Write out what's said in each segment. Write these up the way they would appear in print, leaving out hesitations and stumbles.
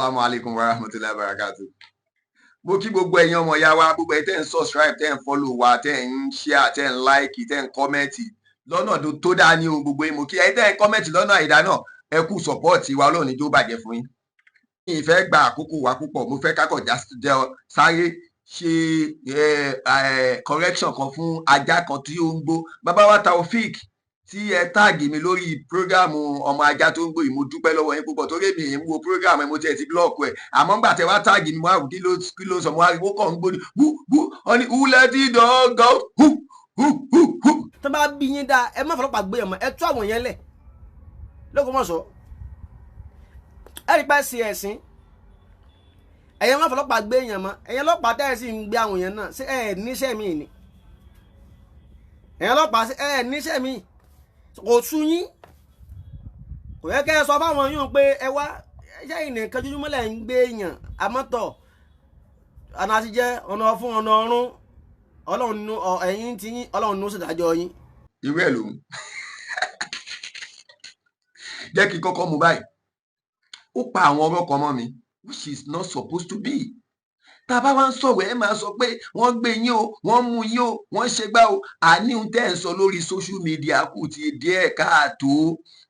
Assalamu alaikum wa rahmatullahi wa barakatuh. Mo kí gbogbo ẹ̀yin ọmọ ìyá wa, gbogbo ẹ̀yin tẹ́ ń subscribe, tẹ́ ń follow wa, tẹ́ ń share, tẹ́ ń like, tẹ́ ń comment lọ́nà tó dáa ní o. Gbogbo yín mo kí. Ẹ̀yin tẹ́ ń comment lọ́nà àìdá náà, ẹ kú support wa, Ọlọ́run ní jó bàjẹ́ fún yín. Mi ì fẹ́ gba àkókò wa púpọ̀, mo fẹ́ kákọ̀ jẹ́ sáré ṣe correction kan fún ajá kan tí ó ń gbó. Bàbá wa Taofik tí ẹ tag mi lórí program ọmọ ajá tó ń gbó yìí, mo dúpẹ́ lọ́wọ́ yín púpọ̀, torí èmi ń wo program ẹ, mo tiẹ̀ ti block ẹ̀. Àmọ́ ńgbà tẹ wá tag mi, mo wá wò kí ló sọ, mo wá rí ó kàn ń gbó ní wú wú, ọ ní who let the dog out, who who who who. Tó bá bí yín dáa, ẹ má fọlọ́pàá gbé yẹn mọ́, ẹ tú àwọn yẹn lẹ̀ lÓgbómọ̀ṣọ́. Ẹ rí pẹ́ sí ẹ̀sìn ẹ̀yẹ, má fọlọ́pàá gbé yẹn mọ́. Ẹ̀yẹ ọlọ́pàá tẹ́ ẹ sì ń gbé àwọn yẹn náà, ṣé ẹ níṣẹ́ mi ni? Ẹ̀yẹ ọlọ́pàá, ṣé ẹ níṣẹ́ mi? Kò sú yín? Kò yẹ kẹ́ ẹ sọ fáwọn yín pé ẹ wá ṣé ìnìkan jújúmọ́ lẹ̀ ń gbé yàn àmọ́tọ̀ ọ̀nà àtijẹ́ ọ̀nà fún ọ̀nà ọ̀run. Ọlọ́run nú ẹ̀yìn tí yín, Ọlọ́run nú ṣèdájọ́ yín. Irú ẹ̀ lòun jẹ́ kí n kọ́kọ́ mú báyìí. Ó pa àwọn ọ̀rọ̀ kan mọ́ mi which is not supposed to be. Tá a bá wá ń sọ̀rọ̀, ẹ máa sọ pé wọ́n gbé yín o, wọ́n mú yín o, wọ́n ṣe gbá o. Àní ohun tẹ́ ẹ̀ ń sọ lórí social media kù ti díẹ̀ káàtó.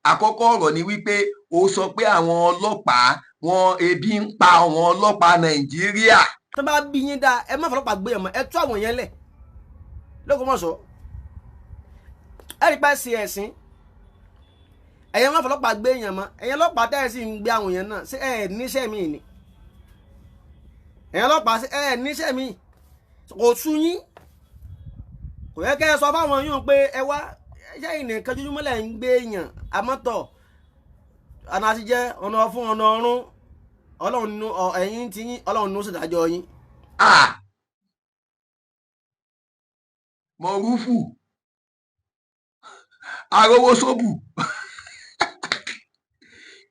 Àkọ́kọ́ ọ̀rọ̀ ni wípé ó sọ pé àwọn ọlọ́pàá wọn, ebi ń pa àwọn ọlọ́pàá Nàìjíríà. Tó bá bí yín dáa, ẹ má fọlọ́pàá gbé yẹn mọ́, ẹ tú àwọn yẹn lẹ̀ lÓgbómọ̀ṣọ́. Ẹ rí pẹ́ sí ẹ̀sìn ẹ̀yẹ, má fọlọ́pàá gbé yẹn mọ́. Ẹ̀yẹ ọlọ́pàá tẹ́ ẹ sì ń gbé àwọn yẹn náà, ṣé ẹ níṣẹ́ mi ni? Ẹ̀yẹ ọlọ́pàá, ṣé ẹ níṣẹ́ mi? Kò sú yín? Kò yẹ kẹ́ ẹ sọ fáwọn yín pé ẹ wá ṣé ìnìkan jújúmọ́ lẹ̀ ń gbé yàn àmọ́tọ̀ ọ̀nà àtijẹ́ ọ̀nà fún ọ̀nà ọ̀run. Ọlọ́run nú ẹ̀yìn tí yín, Ọlọ́run nú ṣèdájọ́ yín. Mọ̀rúfù arówó sóbù,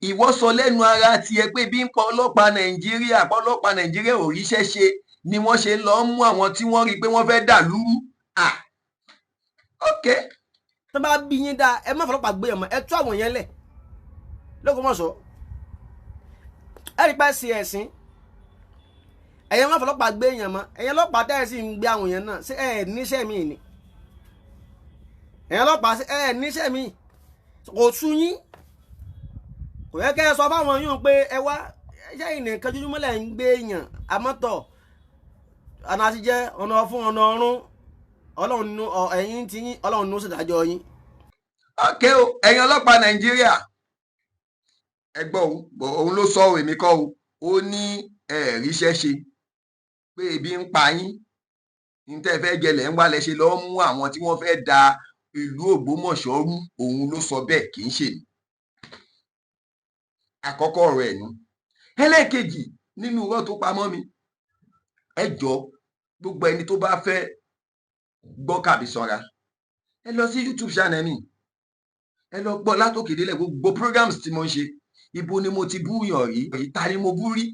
ìwọ sọ lẹ́nu ara tiẹ̀ pé bí ń pa ọlọ́pàá Nàìjíríà, pa ọlọ́pàá Nàìjíríà ò ríṣẹ́ ṣe ni wọ́n ṣe ń lọ mú àwọn tí wọ́n rí i pé wọ́n fẹ́ dà lúrú. Ok. Tó bá bí yín dáa, ẹ má fọlọ́pàá gbé yẹn mọ́, ẹ tú àwọn yẹn lẹ̀ lÓgbómọ̀ṣọ́. Ẹ rí pẹ́ sí ẹ̀sìn ẹ̀yẹ, má fọlọ́pàá gbé yẹn mọ́. Ẹ̀yẹ ọlọ́pàá tẹ́ ẹ sì ń gbé àwọn yẹn náà, ṣé ẹ níṣẹ́ mi ni? Ẹ̀yẹ ọlọ́pàá, ṣé ẹ níṣẹ́ mi? Kò sú yín? Kò yẹ kẹ́ ẹ sọ fáwọn yín pé ẹ wá ṣé ìnìkan jújúmọ́ lẹ̀ ń gbé yàn àmọ́tọ̀ ọ̀nà àtijẹ́ ọ̀nà fún ọ̀nà ọ̀run. Ọlọ́run nú ẹ̀yìn tí yín, Ọlọ́run nú ṣèdájọ́ yín. Ok o, ẹ̀yin ọlọ́pàá Nàìjíríà, ẹ gbọ́ o, òun ló sọ, èmi kọ́ o. Ó ní ẹ ríṣẹ́ ṣe, pé ebi ń pa yín, ní tẹ́ fẹ́ jẹlẹ̀ ń wálẹ̀ ṣe lọ́ọ́ mú àwọn tí wọ́n fẹ́ da ìlú Ògbómọ̀ṣọ́ rú. Òun ló sọ bẹ́ẹ̀, kì í ṣe mi. Àkọ́kọ́ ọ̀rọ̀ ẹ̀ nu. Ẹlẹ́ẹ̀kejì nínú irọ́ tó pamọ́ mi, ẹ jọ, gbogbo ẹni tó bá fẹ́ gbọ́ Kàbí Sanra, ẹ lọ sí YouTube channel mi, ẹ lọ gbọ́ látòkè délẹ̀ gbogbo programs tí mo ń ṣe. Ibo ni mo ti bú yàn rí? Ta ni mo bú rí?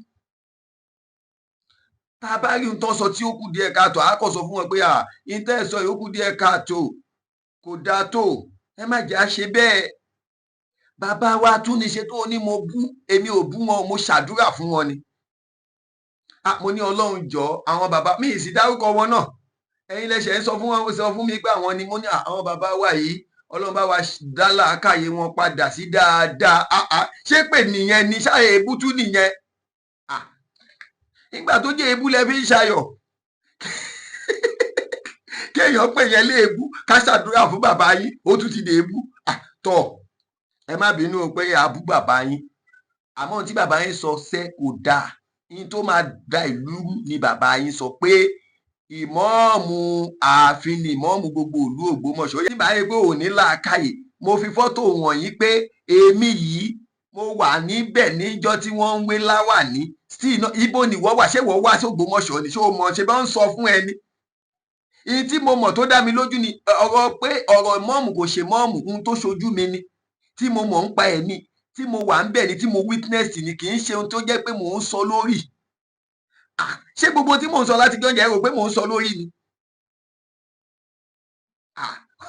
Tá a bá rí ohun tó sọ tí ó kù díẹ̀ káàtó, a kò sọ fún wọn pé à ìtẹ́ sọ yìí ó kù díẹ̀ káàtó, kò dáa tó, ẹ má jẹ́ à ṣe bẹ́ẹ̀. Bàbá wa tún ní ṣe tó ní mo bú, èmi ò bú wọn, mo ṣàdúrà fún wọn ni. Mo ní Ọlọ́run jọ àwọn bàbá mi ì sì dárúkọ wọn náà. Ẹ̀yin lẹ́sẹ̀ ń sọ fún wọn, sọ fún mi pé àwọn ni. Mo ní àwọn bàbá wa yìí, Ọlọ́run bá wa dá làákàyè wọn padà sí dáadáa. Ṣé pè nìyẹn ni? Ṣáà èébú tún nìyẹn? Nígbà tó jẹ́ èébú lẹ fi ń ṣayọ̀, kéèyàn pè yẹn léèbú, ká ṣàdúrà fún bàbá yín, ó tún ti dèébú. Tọ́ ẹ má bínú pé abú bàbá yín, àmọ́ ohun tí bàbá yín sọ sẹ́ kò dáa. Yín tó máa da ìlú rú ni bàbá yín sọ pé ìmọ̀ọ́mù ààfin ni ìmọ̀ọ́mù gbogbo ìlú Ògbómọ̀ṣọ́. Yín báyìí pé òní làákàyè, mo fi fọ́tò wọ̀nyí pé èmi yìí mo wà níbẹ̀ níjọ́ tí wọ́n ń wé láwàní sí iná. Ibo ni wọ́n wà? Ṣé wọ́n wá sí Ògbómọ̀ṣọ́ ni? Ṣé o mọ̀? Ṣe bá ń sọ fún ẹni ìyí tí mo mọ̀ tó dá mi lójú ni ọ̀rọ̀ pé ọ̀rọ̀ mọ́ọ̀mù kò ṣe mọ́ọ̀mù, ohun tó ṣojú mi ni, tí mo mọ̀ ń pa ẹ̀ ni, tí mo wà ń bẹ̀ ni, tí mo witness ni, kì í ṣe ohun tó jẹ́ pé mò ń sọ lórí. Ṣé gbogbo tí mò ń sọ láti gbọ́njẹ́ rò pé mò ń sọ lórí ni?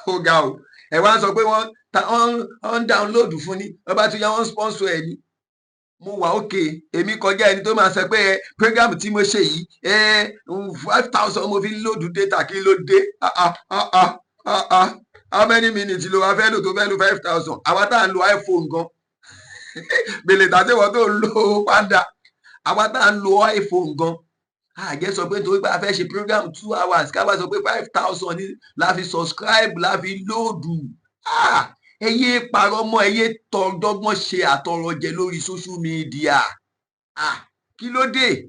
Ó ga o. Ẹ wá ń sọ pé wọ́n ń download fún ni, wọ́n bá tún yá wọ́n sponsor ẹ̀ ni. Mo wà òkè, èmi kọjá ẹni tó máa sọ pé ẹ program tí mo ṣe yìí, ẹ 5,000 mo fi load data. Kí ló dé? Ah ah ah ah ah ah, how many minutes ló wá fẹ́ lò tó fẹ́ lo 5,000? Àwa tá à ń lo iPhone gan, gbèlè tàbí wọ́n tó ń lo padà, àwa tá à ń lo iPhone gan, àjẹ́ sọ pé nítorí pé a fẹ́ ṣe program 2 hours, ká wá sọ pé 5,000 ní la fi subscribe, la fi load. Ah, ẹ yé parọ́ mọ́, ẹ yé tọdọ́gbọ́n ṣe àtọrọjẹ lórí social media. Ah, kí ló dé?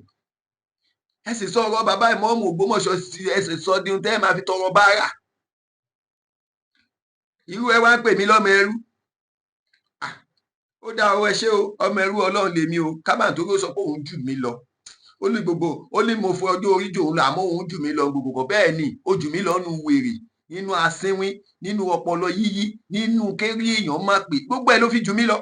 Ẹ sì sọ ọ̀rọ̀ bàbá ìmọ̀ọ́mù Ògbómọ̀ṣọ́ sí, ẹ sì sọ di ohun tẹ́ ẹ máa fi tọrọ báárà. Irú ẹ wá ń pè mí lọ́mọ ẹrú. Ah, ó dá o, ẹ ṣé o, ọmọ ẹrú Ọlọ́run lèmi o. Kábà tó sọ pé òun jù mí lọ, ó ní gbogbo, ó ní mo fọ ọjọ́ orí jù òun lọ, àmọ́ òun jù mí lọ gbogbo kan. Bẹ́ẹ̀ ni, ó jù mí lọ nínú wèrè, nínú asínwín, nínú ọpọlọ yíyí, nínú kérí èèyàn má pè, gbogbo ẹ ló fi jù mí lọ.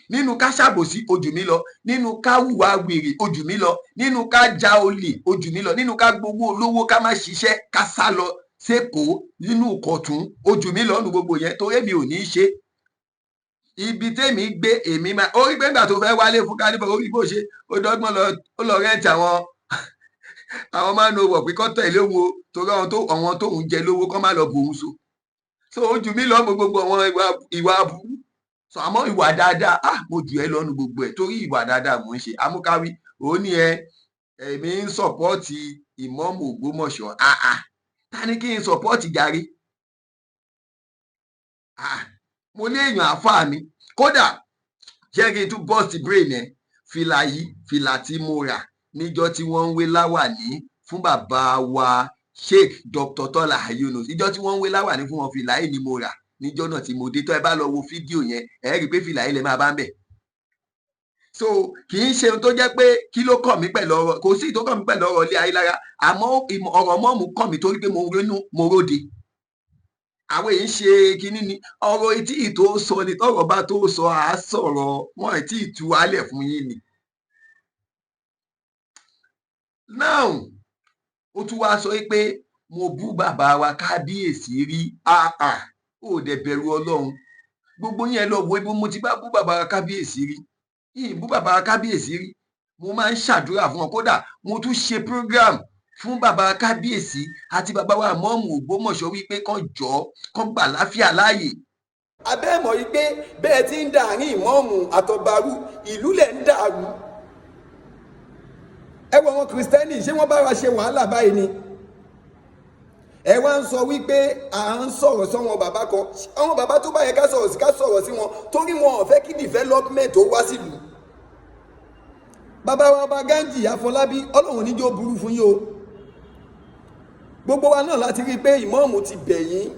Nínú ká ṣàbòsí, ó jù mí lọ. Nínú ká hùwà wèrè, ó jù mí lọ. Nínú ká ja olè, ó jù mí lọ. Nínú ká gbowó olówó, ká má ṣiṣẹ́, ká sá lọ sékòó, nínú kọ̀tún, ó jù mí lọ nínú gbogbo yẹn, torí èmi ò ní í ṣe. Ibi tèmi gbé, èmi máa orí pé nígbà tó fẹ́ wálé fún kálífọ̀, orí bó ṣe ó dọ́gbọ́n lọ, ó lọ rent àwọn máa ń lo wọ̀ pé kọ́ tẹ̀lé òun o, torí àwọn tó ń jẹ lówó kọ́ má lọ bò ó so. So ó jù mí lọ mọ gbogbo àwọn ìwà aburú so, àmọ́ ìwà dáadáa, ah, mo jù ẹ́ lọ́nu gbogbo ẹ̀, torí ìwà dáadáa mò ń ṣe. Amúkáwí òun ní ẹ, èmi ń support ìmọ̀ọ́mù Ògbómọ̀ṣọ́. Ah ah, ta ni kí n support jàre? Ah, mo ní èèyàn àáfàá mi. Kódà ṣé kí n tún burst brain ẹ? Fìlà yìí, fìlà tí mo rà níjọ́ tí wọ́n ń wé láwàní fún bàbá wa Sheikh Dr. Tọ́lá Yunus, ìjọ́ tí wọ́n ń wé láwàní fún wọn, fìlà yìí ni mo rà níjọ́ náà tí mo dé. Tó ẹ bá lọ wo fídíò yẹn, ẹ rí i pé fìlà yìí lè máa bá ń bẹ̀. So kì í ṣe ohun tó jẹ́ pé kí ló kàn mí pẹ̀lú ọ̀rọ̀, kò sí ìtó kàn mí pẹ̀lú ọ̀rọ̀ ilé ayé lára, àmọ́ ọ̀rọ̀ mọ́ọ̀mù kàn mí torí pé mo ronú, mo róde. Àwọn èyí ń ṣe kinní ni ọ̀rọ̀ etí ìtò sọ ni, tọ́rọ̀ bá tó sọ, à á sọ̀rọ̀ wọn ẹ̀ tí ì tú wálẹ̀ fún yín ni. Now, ó tún wá sọ pé mo bú bàbá wa kábíyèsí rí. Àà, ó dẹ̀ bẹ̀rù Ọlọ́run. Gbogbo yẹn lọ wo ibo mo ti bá bú bàbá wa kábíyèsí rí. Yìí bú bàbá wa kábíyèsí rí. Mo máa ń ṣàdúrà fún wọn. Kódà mo tún ṣe program fún bàbá kábíyèsí àti bàbá wa mọ́ọ̀mù Ògbómọ̀ṣọ́ wípé kán jọ, kán gbà láfíà láàyè. Abẹ́ mọ̀ yìí pé bẹ́ẹ̀ ti ń dàárín ìmọ̀ọ́mù àtọ̀bàrú, ìlú lẹ̀ ń dàrú. Ẹ wo àwọn Kìrìsìtẹ́nì, ṣé wọ́n bá wa ṣe wàhálà báyìí ni? Ẹ wá ń sọ wípé à ń sọ̀rọ̀ sọ́wọn bàbá kan, àwọn bàbá tó bá yẹ ká sọ̀rọ̀ sí, ká sọ̀rọ̀ sí wọn, torí wọn ò fẹ́ kí development ó wá sílùú. Bàbá wa ọba Gánjì Àfọlábí, Ọlọ́run níjó burú fún yín o. Gbogbo wa náà láti rí i pé ìmọ̀ọ́mù ti bẹ̀ yín.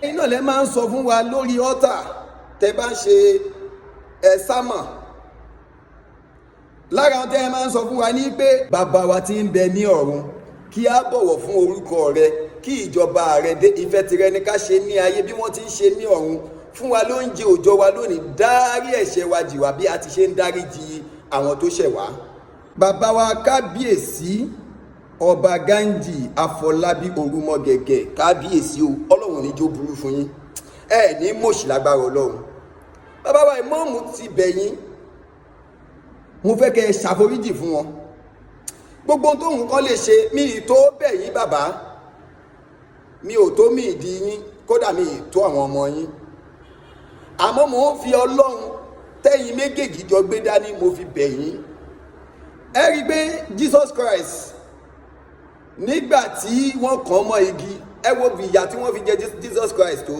Ẹ̀yin náà lẹ máa ń sọ fún wa lórí ọ́tà tẹ bá ń ṣe ẹ sámà. Lára tẹ ẹ máa ń sọ fún wa ní pé bàbá wa ti ń bẹ ní ọ̀run, kí á bọ̀wọ̀ fún orúkọ rẹ, kí ìjọba rẹ dé, ìfẹ́ tirẹ̀ ní ká ṣe ní ayé bí wọ́n ti ń ṣe ní ọ̀run. Fún wa lóúnjẹ òòjọ́ wa lónìí, dárí ẹ̀ṣẹ̀ wa jì wá bí a ti ṣe ń dáríjì àwọn tó ṣẹ̀ wá. Bàbá wa kábíyèsí ọba Gánjì Àfọlábí Orúmọgẹ̀gẹ̀, kábíyèsí o, Ọlọ́run ní jó burú fún yín, ẹ ní mọ̀ọ́sì lágbára Ọlọ́run. Bàbá wa ìmọ̀ọ́mù ti bẹ̀ yín, mo fẹ́ kẹ́ ẹ ṣàforíjì fún wọn. Gbogbo ohun tóun kọ́ lè ṣe, mi ì tó bẹ̀ yín bàbá, mi ò tó mi ìdí yín, kódà mi ì tó àwọn ọmọ yín, àmọ́ mò ń fi Ọlọ́run tẹ́yìn méjèèjì jọ gbé dání, mo fi bẹ̀ yín. Ẹ rí i pé Jesus Christ, nígbà tí wọ́n kàn mọ́ igi, ẹ wo bí ìyà tí wọ́n fi jẹ Jesus Christ tó.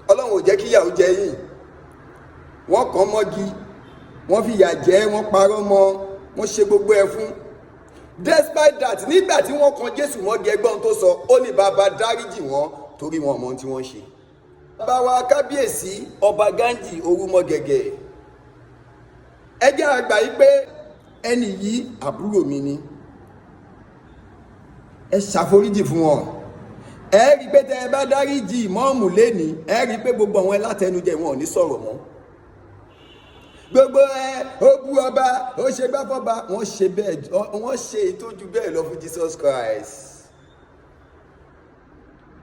Ọlọ́run ò jẹ́ kí ìyà ó jẹ yín. Wọ́n kàn mọ́gi, wọ́n fi ìyà jẹ, wọ́n parọ́ mọ́, wọ́n ṣe gbogbo ẹ̀ fún. Despite that, nígbà tí wọ́n kan Jésù mọ́gi, ẹgbọ́n tó sọ, ó ní, "Bàbá, dáríjì wọ́n, torí wọn ò mọ ohun tí wọ́n ṣe." Bàbá wa kábíyèsí ọba Gánjì Orúmọgẹ̀gẹ̀, ẹ jẹ́ àgbà yìí pé ẹni yìí àbúrò mi ni, ẹ ṣàforíjì fún wọn. Ẹ rí i pé tẹ ẹ bá dáríjì ìmọ̀ọ́mù lẹ́ni, ẹ rí i pé gbogbo àwọn ẹlátẹnujẹ wọn ò ní sọ̀rọ̀ mọ́. Gbogbo ẹ ó bú ọba, ó ṣe gbá fọba, wọ́n ṣe bẹ́ẹ̀, wọ́n ṣe ìtọ́jú bẹ́ẹ̀ lọ fún Jesus Christ.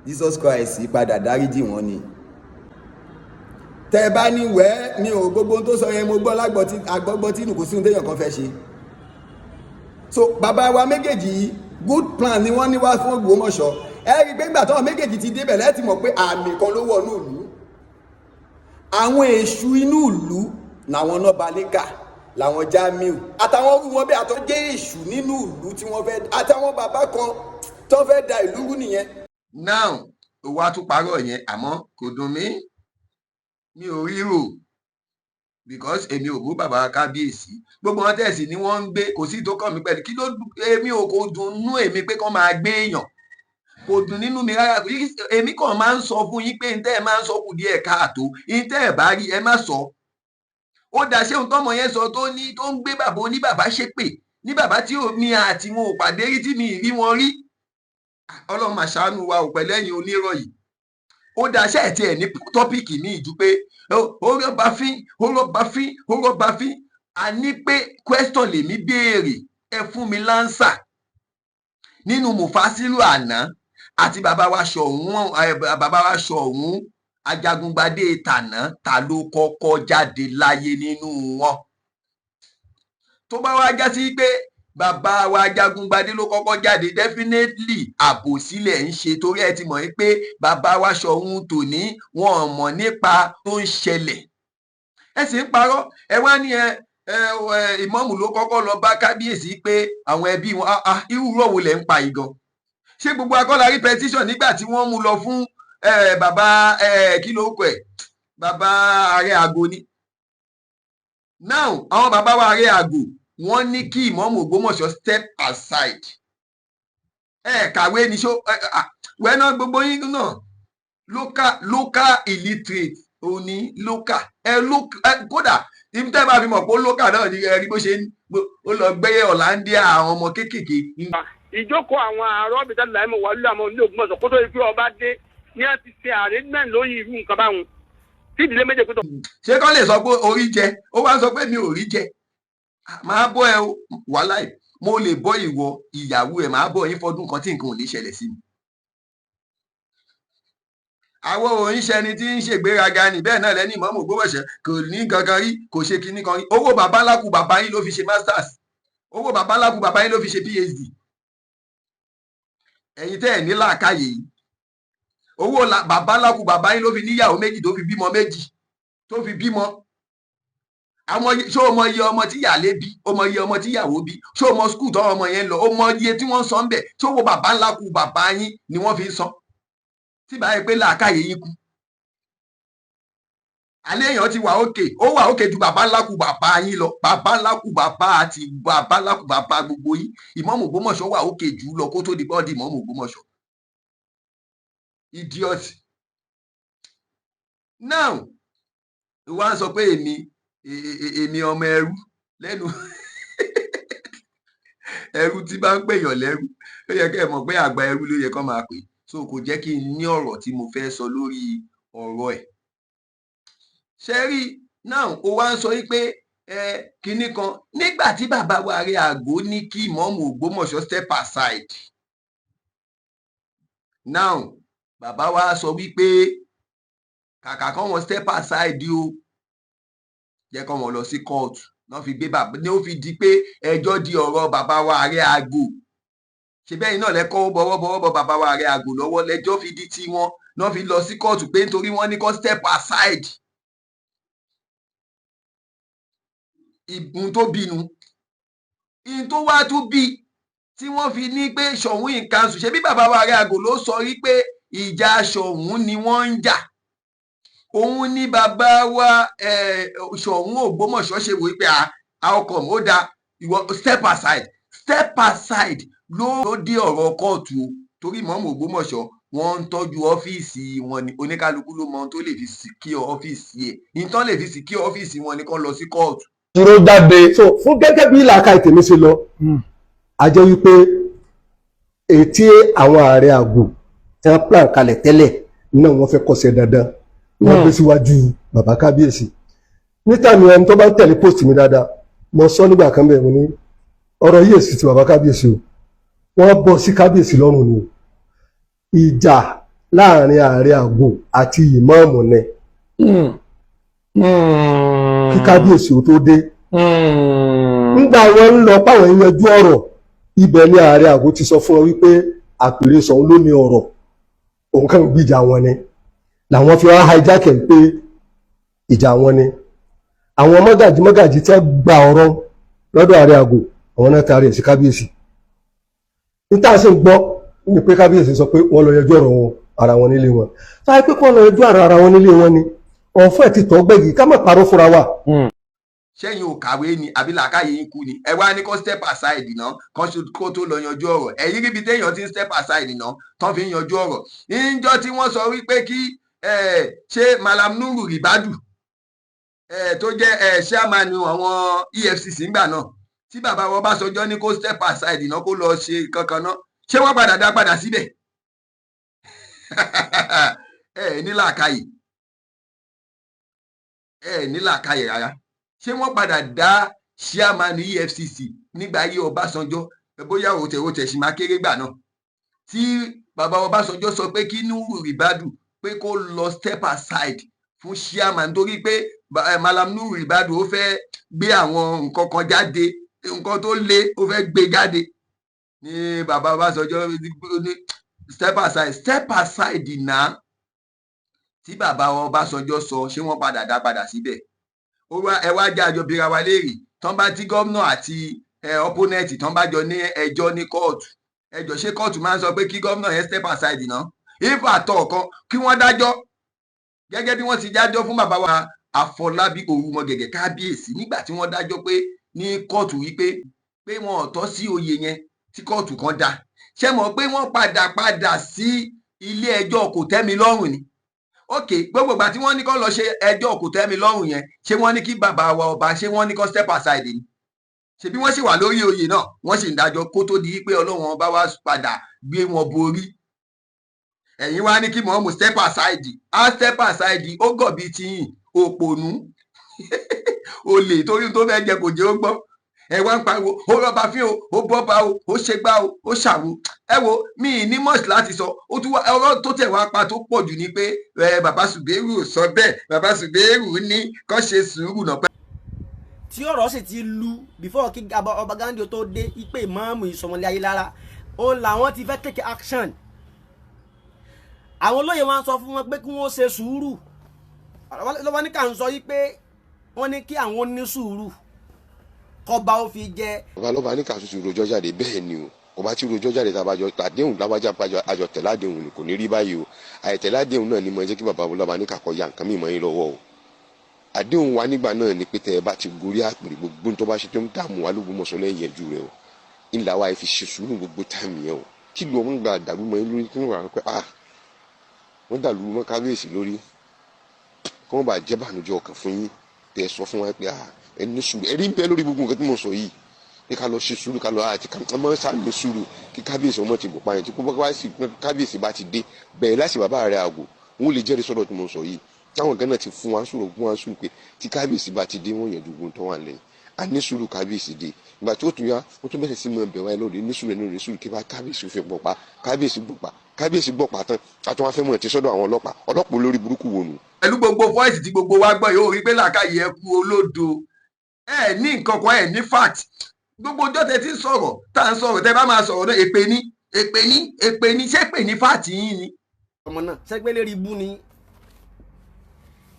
Jesus Christ padà dáríjì wọn ni. Tẹ bá ní wẹ́ mi ò, gbogbo ohun tó sọ yẹn mo gbọ́ lágbọ́ tí àgbọ́gbọ́ tí inú kò sí ohun téèyàn kan fẹ́ ṣe. So bàbá wa méjèèjì yìí, good plan ni wọ́n ní wá fún Ògbómọ̀ṣọ́. Ẹ rí i pé nígbà táwọn méjèèjì ti débẹ̀ lẹ́ẹ̀tì mọ̀ pé àmì kan ló wọ̀ ní ìlú. Àwọn èṣù inú ìlú làwọn náà balẹ̀kà, làwọn Jamiu àtàwọn orú wọn bẹ́ẹ̀, àtọ́ jẹ́ èṣù nínú ìlú tí wọ́n fẹ́, àtàwọn bàbá kan tó fẹ́ da ìlú rú nìyẹn. Now, òwò àtúparọ̀ yẹn, àmọ́ kò dùn mí, mi ò ríro, because èmi ò bú bàbá kábíyèsí. Gbogbo wọn tẹ̀sí ni wọ́n ń gbé, kò sí tó kàn mí pẹ̀lú kí ló. Èmi ò, kò dùn nú èmi pé kán máa gbé èèyàn, kò dùn nínú mi rárá. Èmi kàn máa ń sọ fún yín pé ntẹ́ ẹ máa ń sọ kù díẹ̀ káàtó. Ntẹ́ ẹ bá rí, ẹ má sọ. Ó dà, ṣé ohun tọ́mọ yẹn sọ tó ní tó ń gbé bàbá oníbàbá ṣépè ní bàbá tí omi àti wọn ò pàdé rí, tí mi ì rí wọn rí? Ọlọ́run máa ṣàánú wa ò pẹ̀lú ẹ̀yin onírọ̀ yìí. Ó dà, ṣe ẹ̀ tiẹ̀ ní topic míì ju pé ó rọ́bà fín, ó rọ́bà fín, ó rọ́bà fín? A ní pé question lèmi béèrè, ẹ fún mi l'answer. Nínú Mufasiru àná àti bàbá wa Ṣọ̀ún, bàbá wa Ṣọ̀ún Ajagungbadé tàná, ta ló kọ́kọ́ jáde láyé nínú wọn? Tó bá wá já sí pé bàbá wa Ajagungbadé ló kọ́kọ́ jáde, definitely àbòsílẹ̀ ń ṣe, torí ẹ ti mọ̀ pé bàbá wa Ṣọ̀ún tòní, wọn ò mọ̀ nípa tó ń ṣẹlẹ̀. Ẹ sì ń parọ́. Ẹ wá ní ẹ ẹ ìmọ̀ọ́mù ló kọ́kọ́ lọ bá kábíyèsí pé àwọn ẹbí wọn. Irú rọ̀ wo lẹ̀ ń pa yìí gan? Ṣé gbogbo akọ́lá rí petition nígbà tí wọ́n mú lọ fún bàbá, kí ló kọ ẹ̀, bàbá ààrẹ àgọ́ ni? Now, àwọn bàbá wa ààrẹ àgọ́, wọ́n ní kí ìmọ̀ọ́mù Ògbómọ̀ṣọ́ step aside. Ẹ kàwé ní ṣó wẹ́nà gbogbo yín náà, local illiterate òní local ẹ kódà ibi tẹ́ bá fi mọ̀ pé local náà ni ẹ rí bó ṣe ń ó lọ gbé Ọ̀làndíà, àwọn ọmọ kéékèèké. Ìjókòó àwọn àárọ̀ bìtá láìmọ̀ wà lórí àwọn ilé Ògbómọ̀ṣọ́ kó tó yẹ kí ọba dé ní a ti ṣe arrangement lórí irú nǹkan báwọn tí ìdílé méje pé tó. Ṣé kán lè sọ pé orí jẹ? Ó wá sọ pé mi ò rí jẹ, máa bọ́ ẹ wàhálà, mo lè bọ́ ìwọ, ìyàwó ẹ, máa bọ́ yín fọdún kan tí nǹkan ò ní ṣẹlẹ̀ sí mi. Àwọn òǹṣẹni tí ń ṣègbéraga ní bẹ́ẹ̀ náà lẹ́ni ìmọ̀ọ́mù Ògbómọ̀ṣọ́ kò ní kankan rí, kò ṣe kinní kan rí. Owó bàbá ńlá kù bàbá yín ló fi ṣe masters, owó bàbá ńlá kù bàbá yín ló fi ṣe PhD. Ẹ̀yin tẹ́ ẹ̀ ní làákàyè yìí, owó bàbá ńlá kù bàbá yín ló fi níyàwó méjì, tó fi bímọ méjì, tó fi bímọ àwọn. Ṣé o mọ iye ọmọ tí ìyáálé bí? O mọ iye ọmọ tí ìyàwó bí? Ṣé o mọ school tó ọmọ yẹn lọ? O mọ iye tí wọ́n ń san bẹ̀? Ṣé owó bàbá ńlá kù bàbá yín ni wọ́n fi ń san? Tí báyìí pé làákàyè yín kú alẹ́, èèyàn ti wà òkè, ó wà òkè ju bàbá ńlá kù bàbá yín lọ, bàbá ńlá kù bàbá àti bàbá ńlá kù bàbá gbogbo yín. Ìmọ̀ọ́mù Ògbómọ̀ṣọ́ wà òkè jù lọ kó tó di bọ́ọ̀dì ìmọ̀ọ́mù Ògbómọ̀ṣọ́. Idiot. Now, wá ń sọ pé èmi ọmọ ẹrú lẹ́nu ẹrú tí bá ń pèèyàn lẹ́rú, ó yẹ kẹ́ ẹ mọ̀ pé àgbà ẹrú ló yẹ kó máa pè. So kò jẹ́ kí n ní ọ̀rọ̀ tí mo fẹ́ sọ lórí ọ̀rọ̀ ẹ̀. Ṣe rí now, ó wá ń sọ yí pé ẹ kinní kan nígbà tí bàbá wa rí àgọ́ ní kí ìmọ̀ọ́mù Ògbómọ̀ṣọ́ step aside. Now, bàbá wa sọ wípé kàkà kán wọn step aside o, jẹ́ kán wọn lọ sí kóòtù náà fi gbé bàbá ní. Ó fi di pé ẹjọ́ di ọ̀rọ̀ bàbá wa ààrẹ àgọ́. Ṣe bẹ́ẹ̀ náà lẹ́kọ́ bọ́wọ́ bọ́wọ́ bọ bàbá wa ààrẹ àgọ́ lọ́wọ́, lẹ́jọ́ fi di tiwọn náà fi lọ sí kóòtù pé nítorí wọ́n ní kó step aside. Ìbùn tó bínú ìyìn tó wá tún bí tí wọ́n fi ní pé Ṣọ̀ún in council. Ṣe bí bàbá wa ààrẹ àgọ́ ló sọ rí pé ìjà Ṣọ̀ún ni wọ́n ń jà? Òun ní bàbá wa Ṣọ̀ún Ògbómọ̀ṣọ́ ṣe wò pé how come ó da ìwọ step aside, step aside ló dé ọ̀rọ̀ kóòtù o. Torí ìmọ̀ọ́mù Ògbómọ̀ṣọ́, wọ́n ń tọ́jú ọ́fíìsì wọn ni. Oníkálukú ló mọ ohun tó lè fi secure ọ́fíìsì ẹ̀. Ìtàn lè fi secure ọ́fíìsì wọn ni kán lọ sí kóòtù. Dúró jáde. So fún gẹ́gẹ́ bí làákàyè tèmi ṣe lọ, a jẹ́ wípé ètí àwọn ààrẹ àgò tí wọ́n plan kalẹ̀ tẹ́lẹ̀ náà, wọ́n fẹ́ kọ́sẹ̀ dandan wọ́n gbé síwájú bàbá kábíyèsí. Níta mi, ẹni tó bá ń tẹ̀lé post mi dáadáa, mo sọ nígbà kan bẹ́ẹ̀, mo ní ọ̀rọ̀ yìí èsì ti bàbá kábíyèsí o, wọ́n bọ́ sí kábíyèsí lọ́rùn ni o. Ìjà láàrin ààrẹ àgò àti ìmáàmù ni. Kí kábíyèsí ó tó dé, ńgbà wọn ń lọ páwọn yanjú ọ̀rọ̀, ibẹ̀ ni ààrẹ àgọ́ ti sọ fún wọn wípé àpèrè Ṣọ̀ún ló ní ọ̀rọ̀, òun kàn gbìjà wọn ni. Làwọn fi wá hijack ẹ̀ pé ìjà wọn ni. Àwọn mọ́gàjí mọ́gàjí tẹ́ gba ọ̀rọ̀ lọ́dọ̀ ààrẹ àgọ́, àwọn náà taari ẹ̀ sí kábíyèsí. Níta sì ń gbọ́ ní pé kábíyèsí sọ pé wọ́n lọ yanjú ọ̀rọ̀ wọn ara wọn nílé wọn. Táyé pé kí wọ́n lọ yanjú ọ̀rọ̀ ara wọn nílé wọn ni ọ̀fẹ́ ti tọ́ gbẹ̀gì, ká má parọ́ fúnra wa. Ṣẹ́yìn ò kàwé ni àbí làákàyè yín kú ni? Ẹ wá ní kó step aside náà kó tó lọ yanjú ọ̀rọ̀. Ẹ̀yìn ríbi téèyàn ti ń step aside náà tán fi ń yanjú ọ̀rọ̀. Níjọ́ tí wọ́n sọ wípé kí ṣé Malam Nuru Ribadu tó jẹ́ chairman àwọn EFCC ńgbà náà, tí bàbá wọn Ọbásanjọ́ ní kó step aside náà, kó lọ ṣe kankan náà, ṣé wọ́n padà dá padà síbẹ̀? Ẹ ní làákàyè, ẹ ní làákàyè rárá. Ṣé wọ́n padà dá chairman EFCC nígbà ayé Ọbásanjọ́? Bóyá òtẹ̀ òtẹ̀ sì máa kéré gbà náà tí bàbá Ọbásanjọ́ sọ pé kí Nuhu Ribadu pé kó lọ step aside fún chairman, nítorí pé Malam Nuhu Ribadu ó fẹ́ gbé àwọn nǹkan kan jáde, nǹkan tó le ó fẹ́ gbé jáde ní bàbá Ọbásanjọ́ ní step aside, step aside náà tí bàbá Ọbásanjọ́ sọ. Ṣé wọ́n padà dá padà síbẹ̀? Ó wá ẹ wá jẹ́ àjọ bíra wa léèrè. Tán bá tí gómìnà àti opponent tán bá jọ ní ẹjọ́ ní kóòtù, ẹjọ́, ṣé kóòtù máa ń sọ pé kí gómìnà yẹn step aside náà? If àtọ̀ kan kí wọ́n dájọ́ gẹ́gẹ́ bí wọ́n ti dájọ́ fún bàbá wa Àfọlábí Orúmọgẹ̀gẹ̀ kábíyèsí nígbà tí wọ́n dájọ́ pé ní kóòtù wípé pé wọn ò tọ́ sí oyè yẹn, tí kóòtù kan dá, ṣé mọ̀ pé wọ́n padà padà sí ilé ẹjọ́ kò tẹ́mi lọ́rùn ni? Ok, gbogbo ìgbà tí wọ́n ní kó lọ ṣe ẹjọ́ kò tẹ́mi lọ́rùn yẹn, ṣé wọ́n ní kí bàbá wa ọba, ṣé wọ́n ní kó step aside ni? Ṣebí wọ́n sì wà lórí oyè náà, wọ́n sì ń dájọ́ kó tó di pé Ọlọ́run ọba wá padà gbé wọn borí. Ẹ̀yin wá ní kí mọ̀ọ́mù step aside, á step aside, ó gọ̀ bíi tiyín, òpònú olè, torí tó fẹ́ jẹ kò jẹ́ ó gbọ́. Ẹ wá ń pariwo ó rọba fín o, ó bọ́ba o, ó ṣègbà o, ó ṣàwo. Ẹ wo mi ní much láti sọ. Ó tún wá ọ̀rọ̀ tó tẹ̀ wá pa tó pọ̀ jù ni pé ẹ bàbá Sùbẹ́rù ò sọ bẹ́ẹ̀. Bàbá Sùbẹ́rù ní kó ṣe sùúrù náà. Tí ọ̀rọ̀ sì ti lu before kí ọba Ghandi tó dé, ipe ìmáàmù ìsọmọlé ayé lára òun làwọn ti fẹ́ take action. Àwọn olóyè wọn sọ fún wọn pé kí wọ́n ṣe sùúrù. Lọ́wọ́ ní ká ń sọ yìí pé wọ́n ní kí àwọn ní sùúrù kọba ó fi jẹ. Ọba lọ́ba ní kàṣùṣù rojọ́ jáde bẹ́ẹ̀ ni o. Ọba tí rojọ́ jáde tá a bá jọ àdéhùn lábájá, àjọ tẹ̀lé àdéhùn ni, kò ní rí báyìí o. Àìtẹ̀lé àdéhùn náà ni mo jẹ́ kí bàbá lọ́ba ní kàkọ́ ya nǹkan mímọ́ yín lọ́wọ́ o. Àdéhùn wa nígbà náà ni pé tẹ́ ẹ bá ti gorí àpèrè, gbogbo tó bá ṣe tó ń dààmú wa l'Ógbómọ̀ṣọ́ lẹ́yìn ẹ̀jú rẹ o. Ńlá wa fi ṣe sùúrù gbogbo time yẹn o. Kí lu ọmọ gba dàrú mọ́ yín lórí, kí wọ́n wà pé ah, wọ́n dàlú mọ́ kábíyèsí lórí, kí wọ́n bá jẹ́ bànújẹ́ ọkàn fún yín. Tẹ́ ẹ sọ fún wa pé ah, ẹ ní sùúrù, ẹ rí bẹ́ẹ̀ lórí gbogbo nǹkan tí mo sọ yìí pé ká lọ ṣe sùúrù, ká lọ àti ká mọ sá ní sùúrù kí kábíyèsí ọmọ ti bọ̀ pa yẹn. Tí kò bá sí kábíyèsí bá ti dé bẹ̀rẹ̀ láti bàbá rẹ̀ àgò, wọn lè jẹ́rìí sọ́dọ̀ tí mo sọ yìí. Táwọn kan náà ti fún wa sùúrù, fún wa sùúrù pé tí kábíyèsí bá ti dé, wọ́n yẹn dùgbò tó wà lẹ́yìn. A ní sùúrù, kábíyèsí dé. Ìgbà tí ó tún yá, ó tún bẹ̀rẹ̀ sí mọ bẹ̀ wáyé lóde ní sùúrù, ní sùúrù kí bá kábíyèsí fi pọ̀ pa. Kábíyèsí gbọ̀ pa, kábíyèsí gbọ̀ pa tán, a tún wá fẹ́ mọ̀ ti sọ́dọ̀ àwọn ọlọ́pàá. Ọlọ́pàá olórí burúkú wo nù. Pẹ̀lú gbogbo voice tí gbogbo wa gbọ́ yóò rí pé làákàyè ẹ kú, olódo. Ẹ ní nǹkan kan, ẹ ní fact. Gbogbo ọjọ́ tẹ ti ń sọ̀rọ̀, tá à ń sọ̀rọ̀, tẹ bá máa sọ̀rọ̀ náà, èpè ní, èpè ní, èpè ní. Ṣé èpè ní fact yín ni? Ọmọ náà sẹ́gbẹ́ lérí ibú ni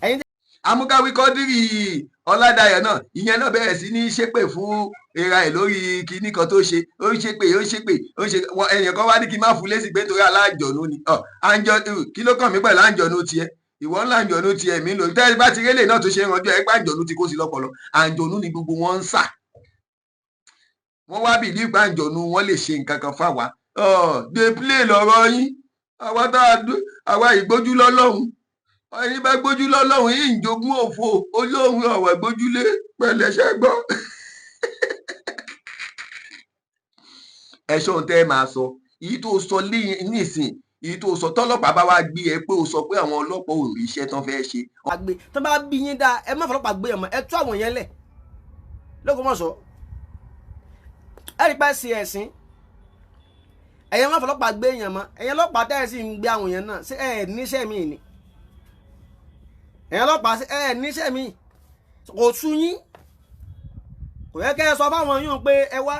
ẹ̀yin. Amúkáwí Kọ́dírì Ọ̀làdàyọ̀ náà, ìyẹn náà bẹ̀rẹ̀ sí ní ṣépè fún era ẹ̀ lórí kinní kan tó ṣe. Ó ń ṣépè, ó ń ṣépè, ó ń ṣe. Ẹ̀yàn kan wá ní kí n má fún lésì pé nítorí aláǹjọ̀nú ni. Àǹjọ kí ló kàn mí pẹ̀lú àǹjọ̀nú tiẹ̀? Ìwọ ńlá àǹjọ̀nú tiẹ̀ mi lò. Tẹ́ bá ti rélè náà tó ṣe ń ranjú ẹ̀ pé àǹjọ̀nú ti kó sí lọ́pọlọ, àǹjọ̀nú ni gbogbo wọn ń sà. Wọ́n wá bìlí ìgbà àǹjọ̀nú wọn lè ṣe nǹkan kan fáwa. Dey play lọ́rọ̀ yín. Àwa tá àwa ìgbójú lọ́lọ́run, ẹni bá gbójú lọ́lọ́run yìí ń jogún òfo olóhùn ọ̀wọ̀ gbójúlé pẹ̀lẹ́sẹ̀ gbọ́. Ẹ̀ṣọ́ ohun tẹ́ ẹ máa sọ, èyí tó sọ nísìn, èyí tó sọ tọ́lọ́pàá bá wá gbé ẹ pé o sọ pé àwọn ọlọ́pàá ò rí iṣẹ́ tán fẹ́ ṣe. Gbé tó bá bí yín dáa, ẹ má fọlọ́pàá gbé ọmọ ẹ tú àwọn yẹn lẹ̀ l'Ógbómọ̀ṣọ́. Ẹ rí pẹ́ sí ẹ̀sìn ẹ̀yẹn, má fọlọ́pàá gbé èèyàn mọ́. Ẹ̀yẹn ọlọ́pàá tẹ́ ẹ sì ń gbé àwọn yẹn náà, ṣé ẹ níṣẹ́ mi ni? Ẹ̀yin ọlọ́pàá ẹ níṣẹ́ mi kò sú yín, kò yẹ kẹ́ ẹ sọ fáwọn yín pé ẹ wá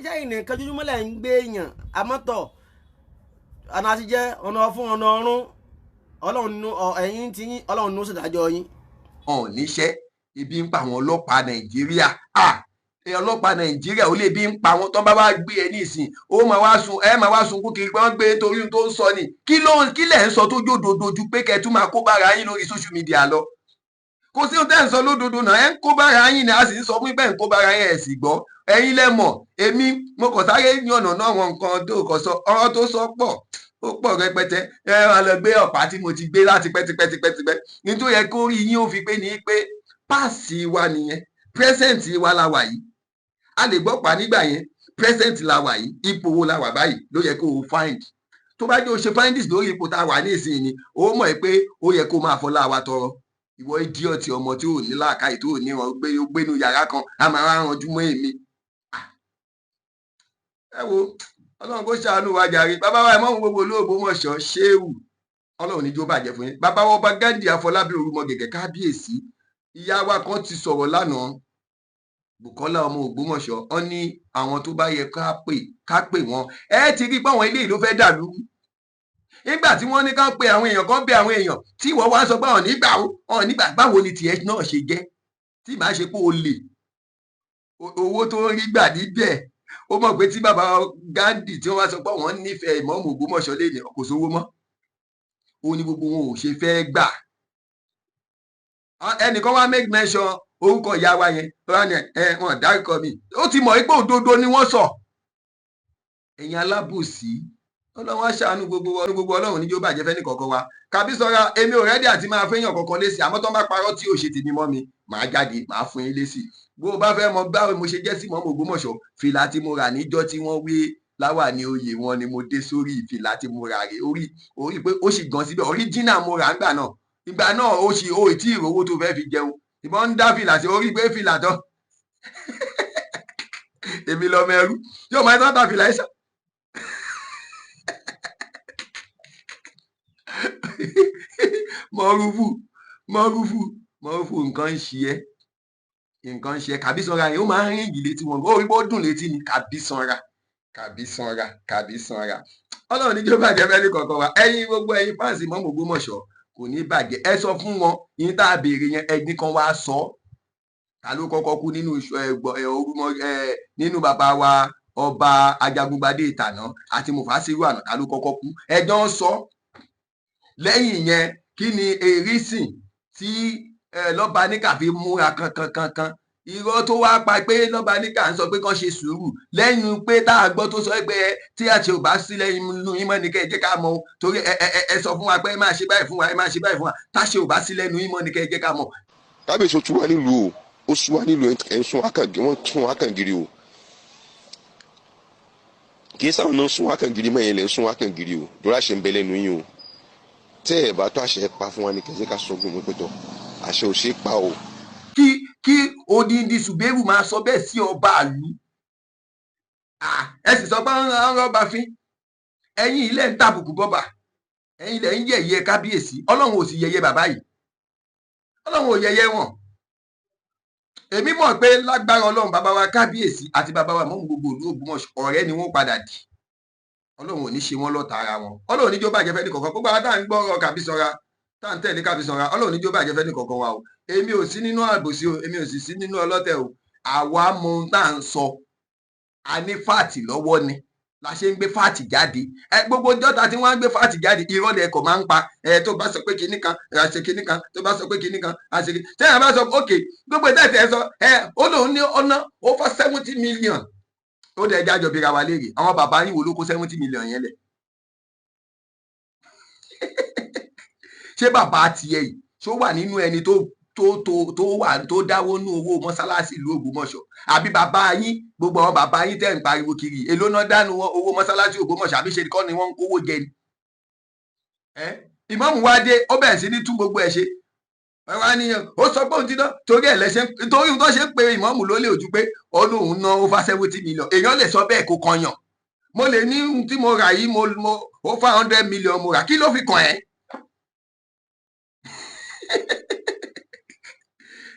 ṣé ìnìkan jújúmọ́ lẹ̀ ń gbé èèyàn àmọ́tọ̀ ọ̀nà àtijẹ́ ọ̀nà ọ̀fun ọ̀nà ọ̀run. Ọlọ́run nú ẹ̀yin tí yín, Ọlọ́run nú ṣèdájọ́ yín. Ọ̀n níṣẹ́, ebi ń pa àwọn ọlọ́pàá Nàìjíríà. Ọlọ́pàá Nàìjíríà ó lè bí ń pa wọn tó bá wá gbé ẹ nísìn, ó máa wá sun, ẹ máa wá sunkún kiri pé wọ́n gbé torí tó ń sọ ni. Kí ló kí lẹ̀ ń sọ tó jódodo ju pé kẹ́ tún máa kó bára yín lórí social media lọ? Kò sí ohun tẹ́ ń sọ lódodo náà, ẹ ń kó bára yín ni. A sì ń sọ fún pé ń kó bára yín, ẹ̀ sì gbọ́. Ẹ̀yin lẹ mọ̀. Èmi mo kàn sáré yànnà náà àwọn nǹkan tó kàn sọ. Ọ̀rọ̀ tó sọ pọ̀, ó pọ̀ rẹpẹtẹ. Ẹ wá lọ gbé ọ̀pá tí mo ti gbé láti pẹ́tipẹ́tipẹ́tipẹ́ nítorí yẹ kó rí yín ó fi pé ní pé past wa nìyẹn, present wa la wà yìí. A lè gbọ́ pa nígbà yẹn, present la wà yìí. Ipò wo la wà báyìí ló yẹ kó o find. Tó bá jẹ́ o ṣe findings lórí ipò tá a wà ní ìsinyìí ni, ó mọ̀ pé ó yẹ kó máa fọlá wa tọrọ. Ìwọ idiot, ọmọ tí ò ní làákàyè, tó ò ní wọn gbé gbénu yàrá kan, a máa ranjú mọ́ èmi. Ẹ wo, Ọlọ́run kó ṣàánú wa jàre. Bàbá wa ìmọ̀ọ́mù gbogbo olóògbómọ̀ṣọ́, ṣéwù, Ọlọ́run ní jó bàjẹ́ fún yín. Bàbá wa Ọba Ghandi Afọlábí Orúmọgẹ̀gẹ̀, kábíyèsí. Ìyá wa kan ti sọ̀rọ̀ lánàá, Bùkọ́lá ọmọ Ògbómọ̀ṣọ́. Ọ ní àwọn tó bá yẹ ká pè, ká pè wọ́n. Ẹ ti rí pé àwọn eléyìí ló fẹ́ dàlú nígbà tí wọ́n ní ká pe àwọn èèyàn kan, bẹ àwọn èèyàn tí ìwọ wá sọ pé ọ̀n nígbà ó ọ̀n nígbà. Báwo ni tiẹ̀ náà ṣe jẹ́ tí màá ṣe pé o lè owó tó ń rí gbà níbẹ̀? Ó mọ̀ pé tí bàbá Ghandi tí wọ́n wá sọ pé wọ́n nífẹ̀ẹ́ ìmọ̀ọ́mù Ògbómọ̀ṣọ́ lè ní kò sówó mọ́, ó ní gbogbo wọn ò ṣe fẹ́ gbà. Ẹnìkan wá make mention orúkọ ìyá wa yẹn, wọ́n ní ẹ wọn dárúkọ mi. Ó ti mọ̀ pé òdodo ni wọ́n sọ. Ẹ̀yin alábòsí, Ọlọ́run á ṣàánú gbogbo wa gbogbo. Ọlọ́run níjó bàjẹ́ fẹ́ ní kọ̀ọ̀kan wa. Kàbísọ́ra, èmi ò ready àti máa fẹ́yàn kọ̀ọ̀kan lésì, àmọ́ tó ń bá parọ́ tí ò ṣe tèmi mọ́ mi, màá jáde, màá fún yín lésì. Bó o bá fẹ́ mọ báwo mo ṣe jẹ́ sí mọ́mọ́ Ògbómọ̀ṣọ́, fìlà tí mo rà níjọ́ tí wọ́n wé láwà ní oyè wọn ni mo dé sórí. Ìfìlà tí mo rà rè orí orí pé ó sì gan síbẹ̀. Original mo rà ńgbà náà. Ìgbà náà ó sì ó tí ìrówó tó fẹ́ fi jẹun, ìbọn ń dá fìlà sí orí pé fìlà tán. Èmi lọmọ ẹrú yóò máa tán ta fìlà ẹ̀ sá. Mọ̀rúfù, mọ̀rúfù, mọ̀rúfù, nǹkan ń ṣe ẹ́, nǹkan ń ṣe ẹ́. Kàbísanra yẹn, ó máa ń rìn yìí létí wọn, ó rí bó dùn létí ni. Kàbísanra, Kàbísanra, Kàbísanra, Ọlọ́run níjó bàjẹ́ fẹ́ ní kọ̀ọ̀kan wa. Ẹ̀yin gbogbo ẹ̀yin fans mọ́mọ́ Ògbómọ̀ṣọ́, kò ní bàjẹ́. Ẹ sọ fún wọn yín tá a béèrè yẹn, ẹni kan wá sọ ta ló kọ́kọ́ kú nínú orúmọ nínú bàbá wa Ọba Ajagungbadé ìtànà àti Mufasiru àná, ta ló kọ́kọ́ kú? Ẹjọ́ ń sọ lẹ́yìn yẹn. Kí ni erísìn tí lọ́ba níkà fi múra kankankankan? Irọ́ tó wá pa pé lọ́ba níkà ń sọ pé kán ṣe sùúrù lẹ́yìn pé tá a gbọ́ tó sọ pé tí àti ò bá sí lẹ́yìn inú yín mọ́ ni kẹ́ ẹ jẹ́ ká mọ̀ o, torí ẹ sọ fún wa pé ẹ máa ṣe báyìí fún wa, ẹ máa ṣe báyìí fún wa. Táṣe ò bá sí lẹ́nu yín mọ́ ni kẹ́ ẹ jẹ́ ká mọ̀. Kábíyèsí, ó tú wa nílùú o, ó sú wa nílùú. Ẹ̀ ń sún akàngiri, wọ́n sún akàngiri o. Kì í sáwọn náà sún akàngiri mọ́, ẹ̀yìn lẹ̀ ń sún akàngiri o. Dọ́là ṣe ń bẹ lẹ́nu yín o. Tẹ́ ẹ̀ bá tó àṣẹ pa fún wa ní kẹsí ká sọ fún mi pé tọ́ àṣẹ ò ṣe é pa o. Kí odindi Ṣùbẹ́rù máa sọ bẹ́ẹ̀ sí ọba àlú, ẹ sì sọ pé ń rọ́ba fín. Ẹ̀yin ilẹ̀ ń tàbùkù bọ́bà, ẹ̀yin ilẹ̀ ń yẹ̀yẹ́ kábíyèsí. Ọlọ́run ò sì yẹ̀yẹ́ bàbá yìí, Ọlọ́run ò yẹ̀yẹ́ wọn. Èmi mọ̀ pé lágbára Ọlọ́run, bàbá wa kábíyèsí àti bàbá wa mọ́mú gbogbo ìlú Ògbómọ̀ṣọ́, ọ̀rẹ́ ni wọ́n padà dì. Ọlọ́run ò ní ṣe wọ́n lọ́ta ara wọn. Ọlọ́run ní jó bàjẹ́ fẹ́ ní kọ̀ọ̀kan. Gbogbo àwọn tá à ń gbọ́ ọ̀rọ̀ Kàbísọ́ra, tá à ń tẹ̀lé Kàbísọ́ra, Ọlọ́run ní jó bàjẹ́ fẹ́ ní kọ̀ọ̀kan wa o. Èmi ò sí nínú àbòsí o, èmi ò sì sí nínú ọlọ́tẹ̀ o. Àwa mọ ohun tá à ń sọ. A ní fact lọ́wọ́ ni la ṣe ń gbé fact jáde. Ẹ gbogbo jọ́ta tí wọ́n á gbé fact jáde, irọ́ lẹ kọ̀ máa ń pa. Ẹ tó bá sọ pé kinní kan, ẹ ṣe kinní kan, tó bá sọ pé kinní kan, a ṣe kinní tẹ́yà bá sọ. Ok, gbogbo ìtẹ́ ìtẹ́ sọ ẹ, ó lóun ní ọ̀nà over 70 million. Ó dẹ̀ jájọ bíra wa léèrè, àwọn bàbá yín wo ló kó 70 million yẹn lẹ̀? Ṣé bàbá tiẹ̀ yìí, ṣó wà nínú ẹni tó wà tó dáwó nú owó mọ́sálásí ìlú Ògbómọ̀ṣọ́? Àbí bàbá yín, gbogbo àwọn bàbá yín tẹ̀ ń pariwo kiri, èló náà dánú owó mọ́sálásí Ògbómọ̀ṣọ́? Àbí ṣe kọ́ ni wọ́n ń kówó jẹ ni? Ìmáàmù wa dé, ó bẹ̀rẹ̀ sí ní tún gbogbo ẹ̀ ṣe. Ẹ wá ní ó sọ pé òun ti ná torí ẹ̀ lẹ́sẹ̀, torí ohun tó ṣe ń pe ìmáàmù lólè ojú pé ó lóun ná over 70 million. Èèyàn lè sọ bẹ́ẹ̀ kó kan yàn. Mo lè ní ohun tí mo rà yìí, mo over 100 million mo rà, kí ló fi kàn ẹ́?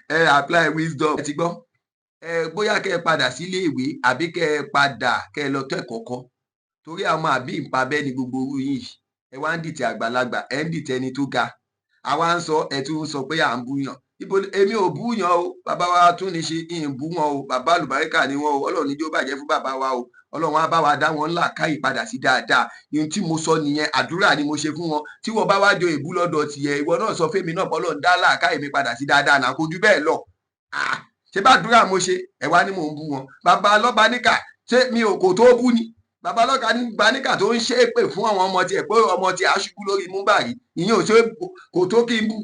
Ẹ apply wisdom. Ẹ ti gbọ́ ẹ, bóyá kẹ́ ẹ padà sílé ìwé àbí kẹ́ ẹ padà kẹ́ ẹ lọ tọ́ ẹ̀kọ́ kọ́, torí àwọn àbí ìpabẹ́ ni gbogbo orú yìí. Ẹ wá ń dìtẹ̀ àgbàlagbà, ẹ ń dìtẹ̀ ẹni tó ga. Àwa ń sọ, ẹ tún ń sọ pé à ń búyàn. Ibo èmi ò búyàn o. Bàbá wa tún ní ṣe ń bú wọn o. Bàbá àlùbáríkà ni wọn o. Ọlọ́run ní jó bàjẹ́ fún bàbá wa o. Ọlọ́run á bá wa dá wọn ńlá káyì padà sí dáadáa. Ihun tí mo sọ nìyẹn, àdúrà ni mo ṣe fún wọn. Tí wọ́n bá wá jọ èbú lọ́dọ̀ tiẹ̀, ìwọ náà sọ fẹ́mi náà bọ́lọ̀ ń dá làákàyè mi padà sí dáadáa náà, kò jù bẹ́ẹ̀ lọ. Ah, ṣé bá àdúrà mo ṣe? Ẹ wá ní mò ń bú wọn. Bàbá lọ́ba níkà, ṣé mi ò kò tó bú ni? Bàbá lọ́ba níkà tó ń ṣe é pè fún àwọn ọmọ tiẹ̀ pé ọmọ tiẹ̀ á ṣubú lórí múbàrí, ìyẹn ò ṣe kò tó kí n bú.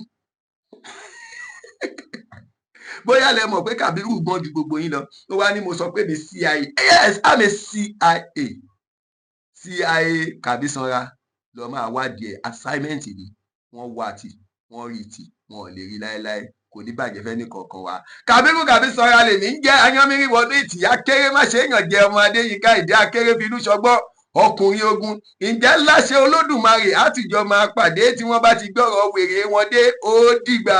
Bóyá lẹ mọ̀ pé Kàbírù gbọ́n ju gbogbo yín lọ. Ó wá ní mo sọ pé mi CIA. Yes, I'm a CIA. CIA Kàbí sanra lọ máa wádìí ẹ̀. Assignment ni wọ́n wá tì, wọ́n rí tì, wọn ò lè rí láéláé. Kò ní bàjẹ́ fẹ́ ní kọ̀ọ̀kan wa. Kàbírù Kàbí sanra lèmi ń jẹ́ ayánmírí wọnú ìtìyà kéré má ṣe é yàn jẹ ọmọ Adéyínká ìdí akéré finú ṣọgbọ́n ọkùnrin ogun. Ǹjẹ́ láṣẹ Olódùmarè, àtijọ́ máa pàdé tí wọ́n bá ti gbọ́rọ̀ wèrè wọn dé. Ó dìgbà.